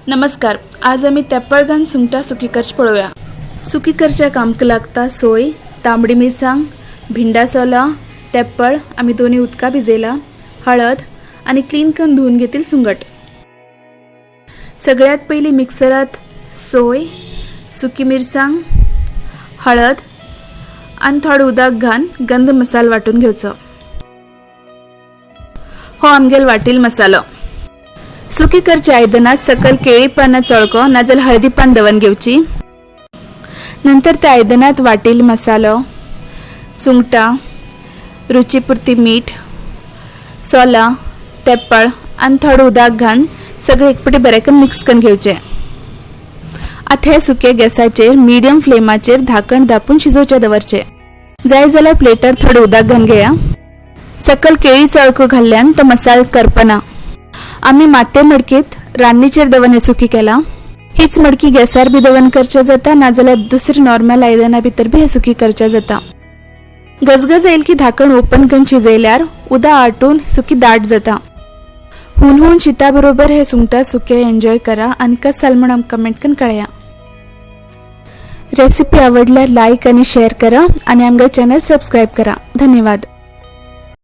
नमस्कार, आज आमी तेप्पळगान सुंगटां सुकी करची पळोवया. सुकी करच्या कामक लागता सोय, तांबडी मिरसांग, भिंडा सोलां, तेप्पळ आमी दोन्ही उदका भिजयला, हळद आनी क्लीन करून धुवून घेतील सुंगट. सगळ्यात पयली मिक्सरात सोय, सुकी मिरसांग, हळद आनी थोडो उदक घालून गंध मसालो वांटून घेवचो. हो आमगेल वाटील मसालो. सुकी करच्या आयदनात सकल केळी पानां चळको नाजाल्यार हळदी पान दवरून घेवची. नंतर त्या आयदनात वाटील मसालो, सुंगटां, रुचीपुरती मीठ, सोलां, तेप्पळ आनी थोडो उदक घालून सगळें एकपटी बरें करून मिक्स करून घेवचें. आतां हें सुकें गॅसाचेर मिडियम फ्लेमाचेर धाकण धापून शिजोवचें दवरचें. जाय जाल्यार प्लेटार थोडें उदक घालून घेया. सकल केळी चळको घाल्ल्यान तो मसालो करपना. आमी माते मडकेत रान्नीचेर दवरून हें सुकी केलां. हीच मडकी गॅसार बी दवरून करचें जाता, नाजाल्यार दुसरी नॉर्मल आयदनां भितर बी हें सुकी करचें जाता. गजगज येयल की धाकण ओपन करून शिजयल्यार उदक आटून सुकी दाट जाता. हून हून शिता बरोबर हे सुंगटां सुकें एन्जॉय करा आनी कस जालें म्हूण आमकां कमेंट करून कळया. रेसिपी आवडल्यार लायक आनी शेअर करा आनी आमगे चॅनल सबस्क्रायब करा. धन्यवाद.